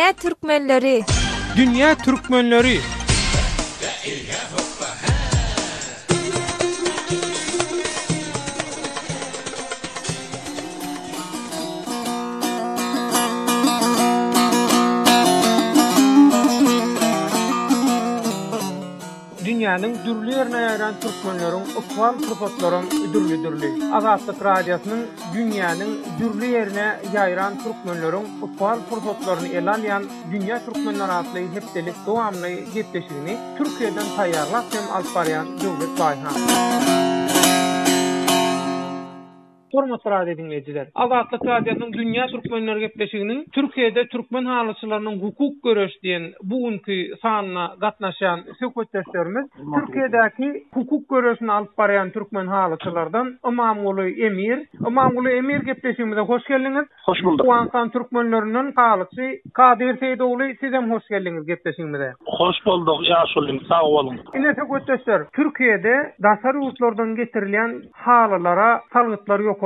Dünýä türkmenleri! Dünýä türkmenleri! Dünýäniň dürli ýerine ýaýran türkmenleriň ykbal pursatlaram dürli-dürli. Azatlyk Radiosynyň dünýäniň dürli ýerine ýaýran türkmenleriň ykbal pursatlaryny ele alýan Dünýä türkmenleri atly hepdelik dowamly gepleşigini Türkiýeden taýýarlap hem alyp barýan Döwlet Baýhan. Hormatly radio diňleýjiler! Azatlyk Radiosynyň Dünýä türkmenleri gepleşiginiň Türkiýede türkmen halyçylarynyň hukuk göreşi diýen bu günki sanyna gatnaşýan söhbetdeşlerimiz Türkiýedäki hukuk göreşini alyp barýan türkmen halyçylardan Ymamguly Emir. Ymamguly Emir gepleşigimize hoş geldiňiz. Hoş bulduk. Owganystan türkmenlerinden halyçy Kadyr Seýdogly sizem hoş geldiňiz gepleşigimize. Hoş bulduk ýaşulym sag boluň. Ine söhbetdeşler, Türkiýede daşary ýurtlardan getirilýän halylara salgytlar ýokarlandy.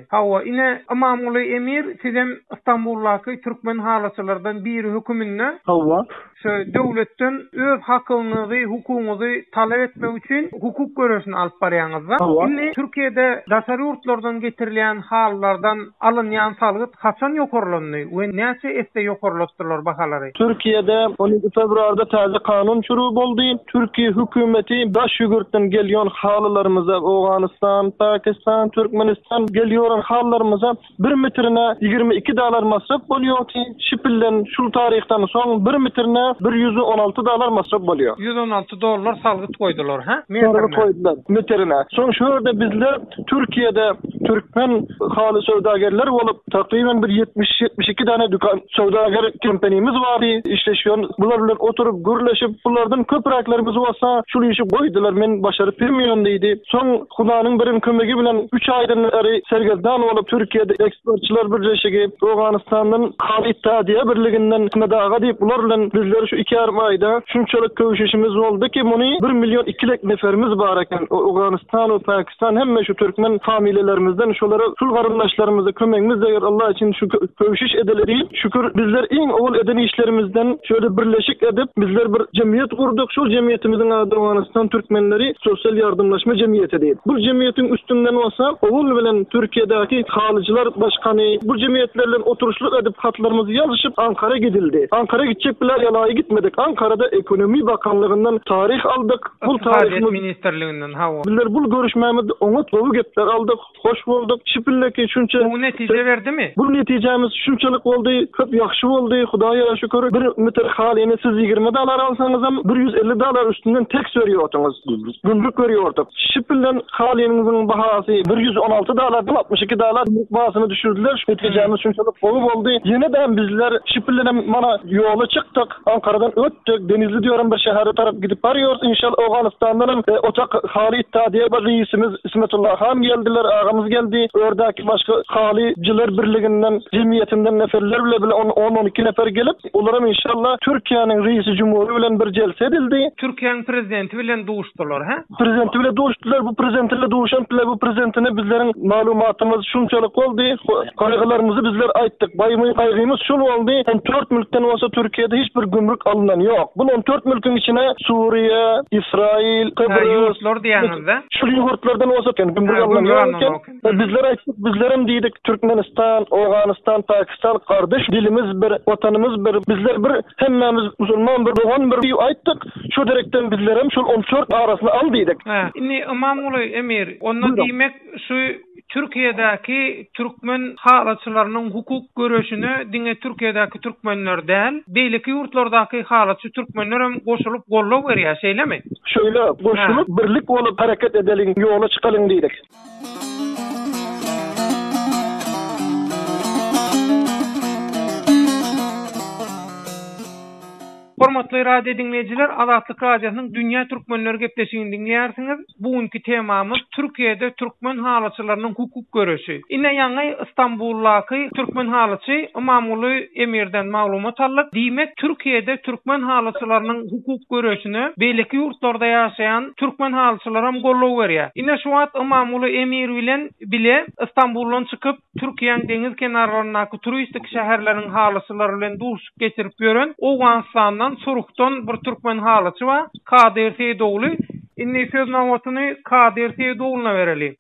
Hawa, ine Ymamguly Emir sizem Istanbuldaky türkmen halyçylardan biri höküminde. Hawa. Şu döwletden öz hakyňyzy, hukugyňyzy talap etmek üçin hukuk göreşini alyp barýaňyzda. Indi Türkiýede daşary ýurtlardan getirilýän halylardan alynýan salgyt haçan ýokarlandy we näçe esse ýokarlatdylar bahalary? Türkiýede on nji fewralda täze kanun şuru boldy. Türkiýe hökümeti daş ýurtdan gelýän halylarymyza, Owganystan, Pakistan, Türkmenistan gelýän halylarymyza Bir metrine 22 dalar masraf bolýardy, şipilden şul taryhdan soň bir metrine bir 116 dalar masraf bolýar. 116 dollar salgyt goýdular, hä? Metrine. Salgyt goýdular, metrine. Soň şu ýerde bizler Türkiýede türkmen haly söwdagerler bolup, takryban bir 70-72 däne dükan söwdager kempenimiz bardy, işleşýän. Bular bilen oturyp, gürleşip, bulardan köpräklerimiz bolsa şul işi goýdular, men başaryp bilmeýän diýdi. Soň Hudanyň birin kömegi bilen üç aýdan bäri sergezdan bolup Türkiýede Eksportçylar birleşigi, Owganystandan Haly Ittihadiýe birliginden Ahmet aga diýip bular bilen bizler şu iki ýarym aýda şunçalyk köwşüşimiz boldy ki muny bir million iki lek neferimiz bar eken Owganystan we Pakistan hemme şu türkmen familiýelerimizden şolara şul garyndaşlarymyza kömegimiz deger Allah üçin şu köwşüş edeli diýip şükür bizler iň owal eden işlerimizden şöyle birleşik edip bizler bir jemgyýet gurduk şol jemgyýetimiziň ady Owganystan türkmenleri Sosial ýardamlaşma jemgyýeti diýip. Bu jemgyýetiň üstünden bolsa owal bilen Türkiýedäki halyjylar başkany bu jemgyýetler bilen oturyşlyk edip hatlarymyzy ýazyşyp Ankara gidildi. Ankara gitjek bilen ýalaýy gitmedik. Ankarada Ekonomi bakanlygyndan taryh aldyk. Bul Ykdysadyýet taryhymyz ministrliginden hawa. Bizler bul görüşmämizde oňat gowy gepler aldyk. Hoş bolduk. Şipilleki şunça Gowy netije berdimi? Bu netijämiz şunçalyk boldy, köp ýagşy boldy, Hudaýa şükür. Bir metr halyny siz 20 dalar alsaňyzam, 150 dalar üstünden teks berýordyňyz. Gümrük berýordyk. Şipilden halyňyzyň bahasy 116 dalardan 62 dalar gümrük bahasyna düşürdiler. Netijämiz şunçalyk gowy boldy. Ýene-de bizler şipillenem mana ýola çykdyk. Ankaradan ötdük, Denizli diýen bir şähere tarap gidip barýarys. Inşallah Owganystandanam Otak haly ittihadiýe bir reisimiz Ismetullah han geldiler, agamyz geldi. Ördäki başga halyjylar birliginden, jemgyýetinden neferler bile bile on-on iki nefer gelip, olaram inşallah Türkiýäniň reisi jumhury bilen bir jelse edildi. Türkiýäň prezidenti bilen duşdular, hä? Prezidenti bile duşdular, bu prezidenti bile duşan bile bu prezidentine bizleriň malumatymyz şunçalyk boldy, gaýgylarymyzy bizler aýtdyk, baýmy gaýgymyz şul boldy, 14 mülkden bolsa Türkiýede hiç bir gümrük alynan ýok. Bul 14 mülküň içine Suriýa, Israil, Kybrys, ýurtlar diýýäňizde? Şul ýurtlardan bolsa gümrük alynan ýok eken. Bizler aýtdyk, bizlerem diýdik, Türkmenistan, Owganystan, Pakistan gardaş, dilimiz bir, watanymyz bir, bizler bir, hemmämiz musulman bir, dogan bir diýip aýtdyk. Şo derekden bizlerem şol on tört arasyny al diýdik. Hä, indi Ymamguly emir, onda diýmek şu Türkiýedäki türkmen halyçylarynyň hukuk göreşine diňe Türkiýedäki türkmenler däl, beýleki ýurtlardaky halyçy türkmenlerem goşulyp goldaw berýär, şeýlemi? Şeýle, goşulyp, birlik bolup hereket edeliň, ýola çykalyň diýdik. Hormatly radio diňleýjiler, Azatlyk Radiosynyň Dünýä Türkmenleri gepleşigini diňleýärsiňiz. Bu günki temamyz Türkiýede türkmen halyçylarynyň hukuk göreşi. Ine ýaňy Istanbuldaky türkmen halyçy Ymamguly Emirden maglumat aldyk. Diýmek Türkiýede türkmen halyçylarynyň hukuk göreşine beýleki ýurtlarda ýaşaýan türkmen halyçylaram goldaw berýär. Ine şu wagt Ymamguly Emir bilen bile Istanbuldan çykyp Türkiýäň deňiz kenarlaryndaky turistik şäherleriň halyçylary bilen duşuşyk geçirip ýören Owganystandan, Surhdan bir türkmen halyçy bar, Kadyr Seýidogly. Indi söz nobatyny Kadyr Seýidogluna bereli.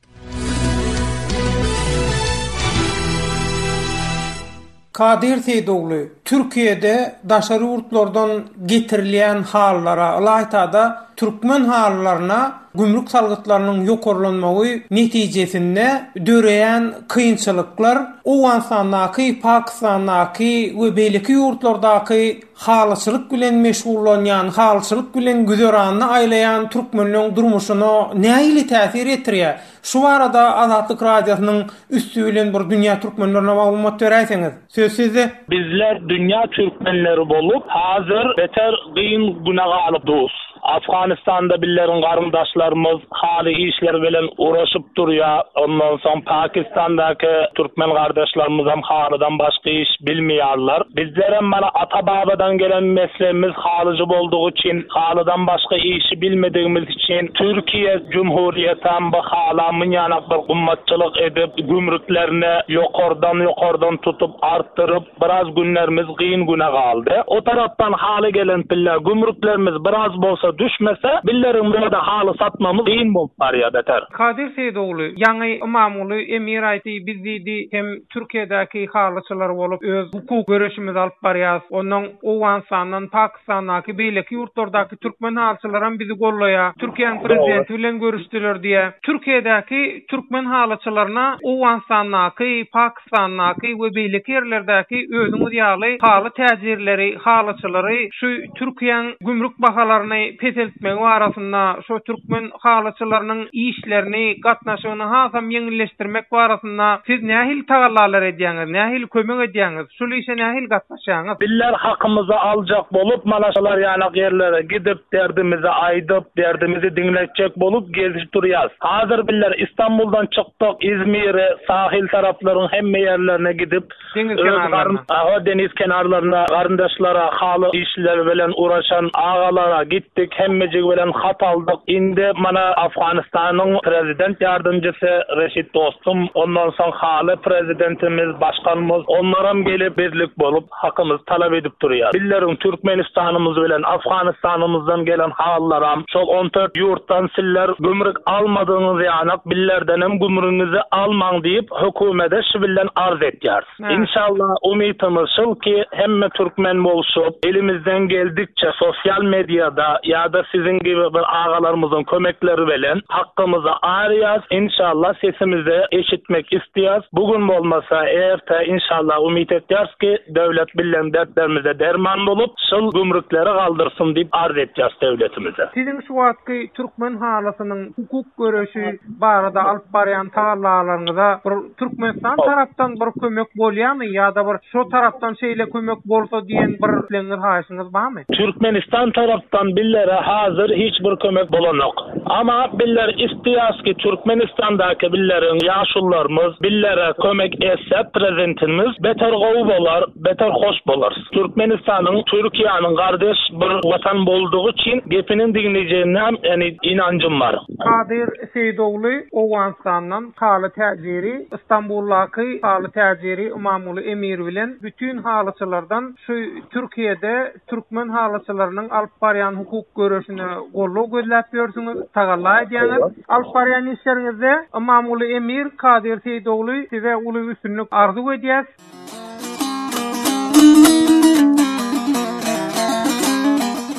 Kadyr Seýidogly, Türkiýede daşary ýurtlardan getirilýän halylara, ylaýta-da türkmen halylaryna gümrük salgytlarynyň ýokarlanmagy netijesinde döreýän kynçylyklar Owganystandaky, Pakistandaky we beýleki ýurtlardaky halyçylyk bilen meşgullanýan, halyçylyk bilen güzeranyny aýlaýan türkmenleň durmuşyna nähili täsir ýetirýär? Şu barada Azatlyk Radiosynyň üsti bilen bir dünýä türkmenlerine maglumat beräýseňiz. Söz sizde. Bizler dünýä türkmenleri bolup hazir beter gyn güne galyp dus. Afganistanda billeriň garyndaşlarymyz haly işleri bilen uraşyp durýa ondan soň Pakistandaky türkmen gardaşlarymyzam halydan başga iş bilmeýarlar. Bizlerem mana ata babadan gelen meslegimiz halyjy boldugy üçin halydan başga işi bilmedigimiz üçin Türkiýe Cumhuriýetam bu hala munýanak bir gymmatçylyk edip gümrüklerini ýokardan ýokardan tutup artdyryp biraz günlerimiz gyn güne galdy. O tarapdan haly gelen pille gümrüklerimiz biraz bolsa düşmese billeriň bu ýerde haly satmamyz gyn bolup barýar beter. Kadyr Seýidogly, ýaňy Ymamguly Emir aýtdy, biz diýdi hem Türkiýedäki halyçylar bolup öz hukuk göreşimizi alyp barýas. Onnoň Owganystandan, Pakistandaky, beýleki ýurtlardaky türkmen halyçylaram bizi gollaýar. Türkiýäň prezidenti bilen görüşdiler diýýär. Türkiýedäki türkmen halyçylaryna Owganystandaky, Pakistandaky we beýleki ýerlerdäki özüňiz ýaly haly täjirleri, halyçylary şu Türkiýäň gümrük bahalaryny peseltmegi barasynda, şu türkmen halyçylarynyň işlerini, gatnaşygyny hasam ýeňilleşdirmek barasynda siz nähili tagallalar edýäňiz, nähili kömek edýäňiz, şul işe nähili gatnaşýaňyz? Bizler hakymyzy aljak bolup, mana şolar ýanak ýerlere gidip, derdimizi aýdyp, derdimizi diňletjek bolup gezip durýas. Hazir bizler Istanbuldan çykdyk, Izmire, sahil taraplaryň hemme ýerlerine gidip, Deňiz kenarlaryna. Hawa, deniz kenarlaryna, garyndaşlara, haly işleri bilen uraşan agalara gitdik, hemmejigi bilen hat aldyk. Indi mana Afganystanyň prezident ýardamjysy Reşit Dostum, ondan soň haly prezidentimiz, başkanymyz, onlaram gelip birlik bolup hakymyzy talap edip durýar. Billeriň Türkmenistanymyz bilen Afganistanymyzdan gelen halylaram şol on tört ýurtdan siller gümrük almadygyňyz ýanak billerdenem gümrügiňizi almaň diýip hökümede şu bilen arz etýäris. Inşallah umytymyz şul ki hemme türkmen bolşup elimizden geldikçe sosial mediada ýada siziň gibi bir agalarymyzyň kömekleri bilen hakkymyzy arýas inşallah sesimizi eşitmek isleýäs bu gün bolmasa erte inşallah umyt etýäris ki döwlet bilen dertlerimize derman bolup şul gümrükleri galdyrsyn diýip arz etýäris döwletimize. Siziň şu wagtky türkmen halysynyň hukuk göreşi barada alyp barýan tagallalaryňyza bir Türkmenistan tarapdan bir kömek bolýamy ýa-da bir şo tarapdan şeýle kömek bolsa diýen bir islegiňiz haýyşyňyz barmy? Türkmenistan tarapdan billere hazir hiç bir kömek bolanok. Ama biller isteýas ki Türkmenistandaky billeriň ýaşulularymyz billere kömek etse prezidentimiz beter gowy bolar beter hoş bolarys. Türkmenistanyň Türkiýäniň gardeş bir watan boldugy üçin gepiniň diňlejegine ýani ynanjym bar. Kadyr Seýidogly Owganystandan haly täjiri, Istanbuldaky haly täjiri Ymamguly Emir bilen bütin halyçylardan şu Türkiýede türkmen halyçylarynyň alyp barýan hukuk göreşine goldaw gözläp ýörsüňiz, tagalla edýäňiz. Alyp barýan işleriňizde Ymamguly Emir, Kadyr Seýidogly size uly üstünlik arzuw edýäs.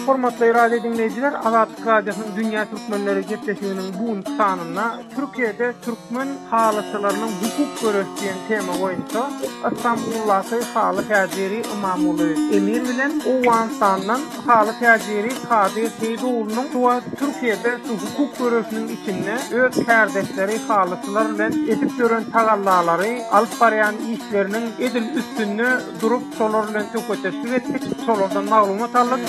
Hormatly radio diňleýjiler, Azatlyk Radiosynyň Dünýä Türkmenleri gepleşiginiň bu günki sanynda Türkiýede türkmen halyçylarynyň hukuk göreşi diýen tema boýunça Ystambuldaky haly täjiri Ymamguly Emir bilen Owganystandan haly täjiri Kadyr Seýidoglunyň şu wagt Türkiýede şu hukuk göreşiniň içinde öz kärdeşleri halyçylar bilen edip ýören tagallalary, alyp barýan işleriniň edil üstünde durup şolar bilen söhbetdeşlik etdik, şolardan maglumat aldyk.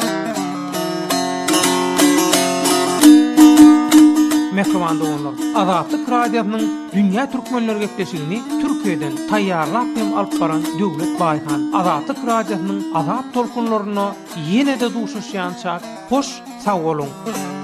Mähriban doganlar, Azatlyk Radiosynyň Dünýä Türkmenleri gepleşigini Türkiýeden taýýarlap hem alyp baran Döwlet Baýhan. Azatlyk Radiosynyň azat tolkunlarynda ýene-de duşuşýançak hoş sag boluň!